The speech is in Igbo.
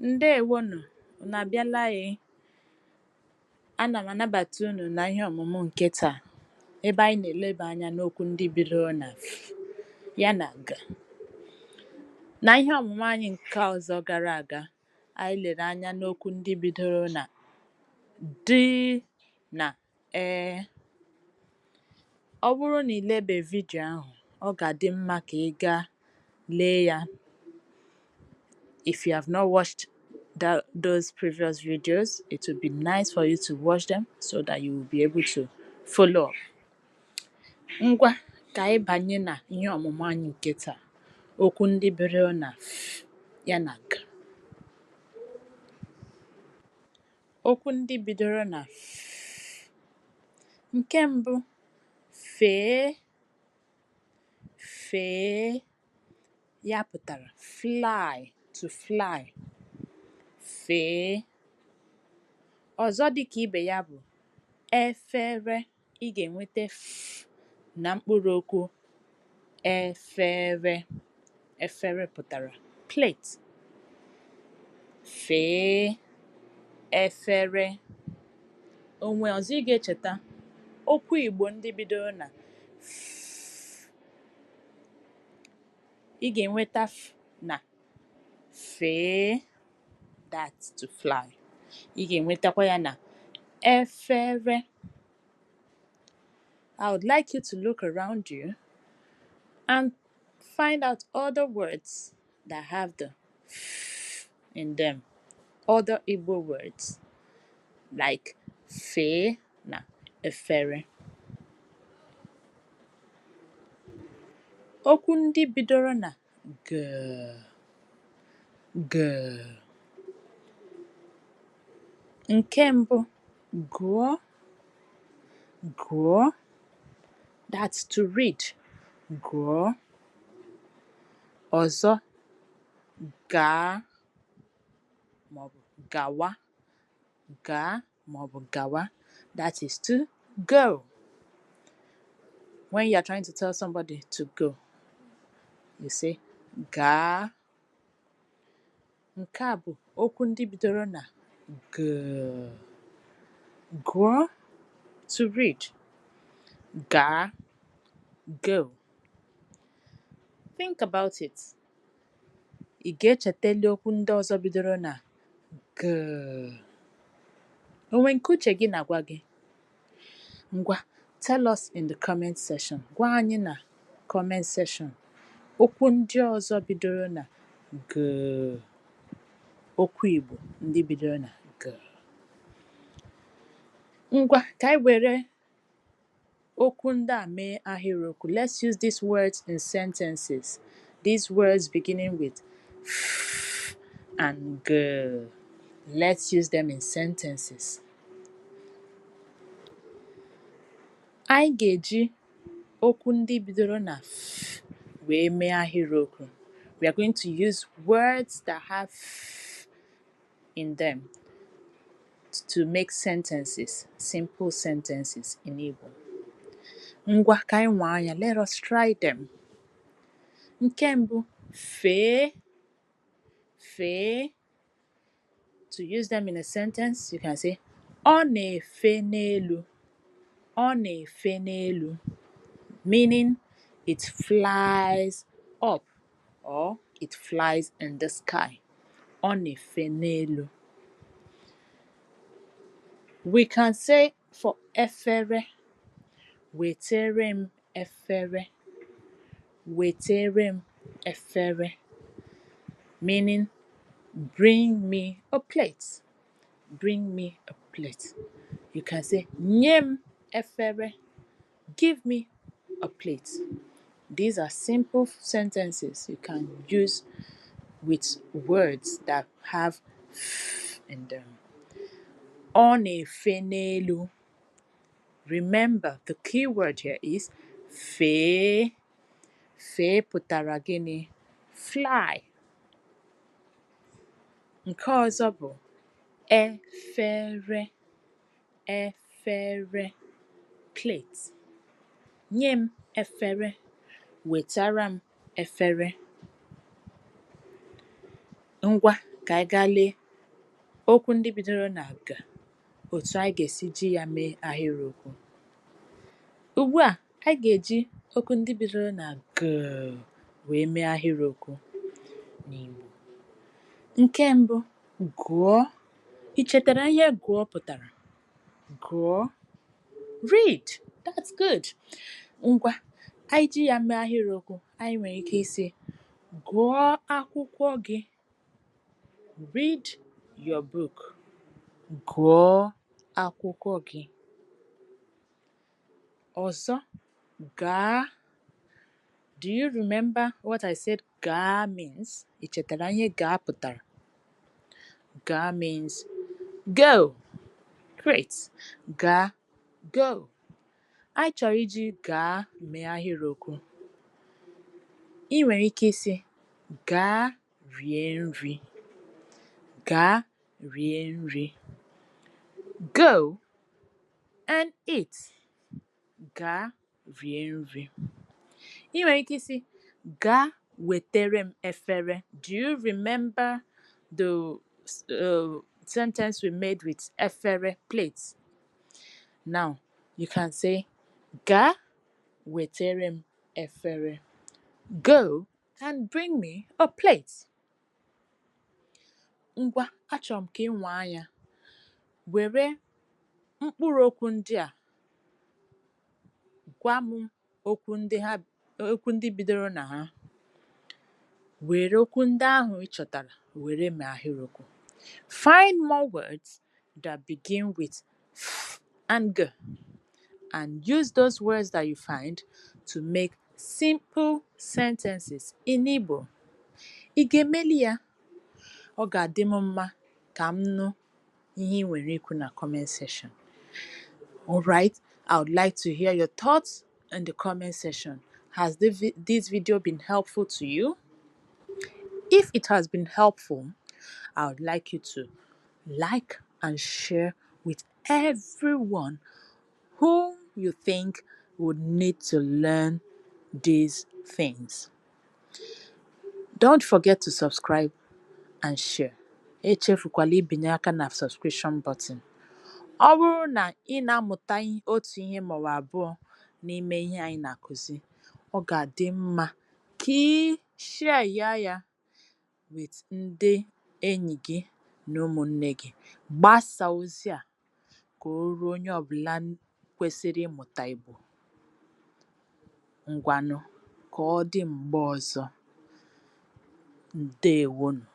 Ǹdeèwonù, ùnù àbịala e. Anà m ànabàta unù nà ihe ọ̀mụ̀mụ ǹke taa, ebe anyị nà-èlebà anya n'okwu ndị bidoro nà F ya nà G. Nà ihe ọ̀mụ̀mụ anyị ǹke ọzọ gara àga, anyị lèrè anya n'okwu ndị bidoro nà D nà E. Ọ bụrụ nà ìlebe vidiyo ahụ̀, ọ gà-àdị mma kà ị gaa lee ya. If you have not watched those previous videos, it will be nice for you to watch them so that you will be able to follow up. Ngwa, ka anyị banye na ihe ọmụmụ anyị nke taa, okwu ndị bidoro na F ya na G. Okwu ndị bidoro na F. Nke mbụ, fee, fee, ya pụtara fly, to fly, fee. Ọzọ dịka ibe ya bụ efere. Ị ga-enweta F na mkpụrụ okwu efere. Efere pụtara plate. Fee, efere. O nwee ọzọ ị ga-echeta? Okwu Igbo ndị bidoro na F. Ị ga-enweta F na fee, that's to fly. Ị ga-enwetakwa ya na efere. I would like you to look around you and find out other words that have the F in them. Other Igbo words like fee na efere. Okwu ndị bidoro na G, G. Nke mbụ, gụọ, gụọ, that's to read, gụọ. Ọzọ, gaa maọbụ gawa, gaa maọbụ gawa, that is to go. When you are trying to tell somebody to go, you say gaa. Nke a bụ okwu ndị bidoro na G. Gụọ, to read. Gaa, go. Think about it. Ị ga-echetali okwu ndị ọzọ bidoro na G? O nwee nke uche gị na-agwa gị? Ngwa, tell us in the comment section. Gwa anyị na comment section okwu ndị ọzọ bidoro na G. Okwu Igbo ndị bidoro na G. Ngwa, ka anyị were okwu ndị a mee ahịrịokwu. Let's use these words in sentences. These words beginning with F and G. Let's use them in sentences. Anyị ga-eji okwu ndị bidoro na F wee mee ahịrịokwu. We are going to use words that have F in them to make sentences, simple sentences in Igbo. Ngwa, ka anyị nwaa ya, let us try them. Nke mbụ, fee, fee. To use them in a sentence, you can say, ọ na-efe n'elu, ọ na-efe n'elu, meaning it flies up or it flies in the sky. Ọ na-efe n'elu. We can say for efere, wetere m efere, wetere m efere, meaning bring me a plate, bring me a plate. You can say nye m efere, give me a plate. These are simple sentences you can use with words that have F in them. Ọ na-efe n'elu. Remember, the key word here is fee. Fee pụtara gịnị? Fly. Nke ọzọ bụ efere, efere, plate. Nye m efere, wetara m efere. Ngwa, Ka anyị gaa lee okwu ndị bidoro na G, otu anyị ga-esi ji ya mee ahịrịokwu. Ugbu a, anyị ga-eji okwu ndị bidoro na G wee mee ahịrịokwu n'Igbo. Nke mbụ, gụọ. I chetara ihe gụọ pụtara? Gụọ. Read. That's good. Ngwa, anyị ji ya mee ahịrịokwu, anyị nwere ike ịsị, gụọ akwụkwọ gị. Read your book. Gụọ akwụkwọ gị. Ọzọ, gaa. Do you remember what I said gaa means? I chetara ihe gaa pụtara? Gaa means go. Great. Gaa, go. Anyị chọrọ iji gaa mee ahịrịokwu. Ị nwere ike ịsị, gaa rie nri. Gaa rie nri. Go and eat. Gaa rie nri. Ị nwere ike ịsị, gaa wetere m efere. Do you remember the sentence we made with efere, plate? Now, you can say, gaa wetere m efere. Go and bring me a plate. Ngwa, achọrọ m ka ị nwaa ya. Were mkpụrụ okwu ndị a gwa m okwu ndị ha okwu ndị bidoro na ha. Were okwu ndị ahụ ị chọtara were mee ahịrịokwu. Find more words that begin with F and G and use those words that you find to make simple sentences in Igbo. Ị ga-emeli ya? Ọ ga-adị m mma ka m nụ ihe ị nwere ikwu na comment section. All right, I would like to hear your thoughts in the comment section. Has this video been helpful to you? If it has been helpful, I would like you to like and share with everyone who you think would need to learn these things. Don't forget to subscribe and share. Echefukwala ibinye aka na subscription button. Ọ bụrụ na ị na-amụta otu ihe maọbụ abụọ n'ime ihe anyị na-akụzi, ọ ga-adị mma ka ị share ya ya with ndị enyi gị na ụmụnne gị. Gbasaa ozi a ka o ruo onye ọbụla kwesịrị ịmụta Igbo. Ngwanụ, ka ọ dị mgbe ọzọ. Ndewonụ.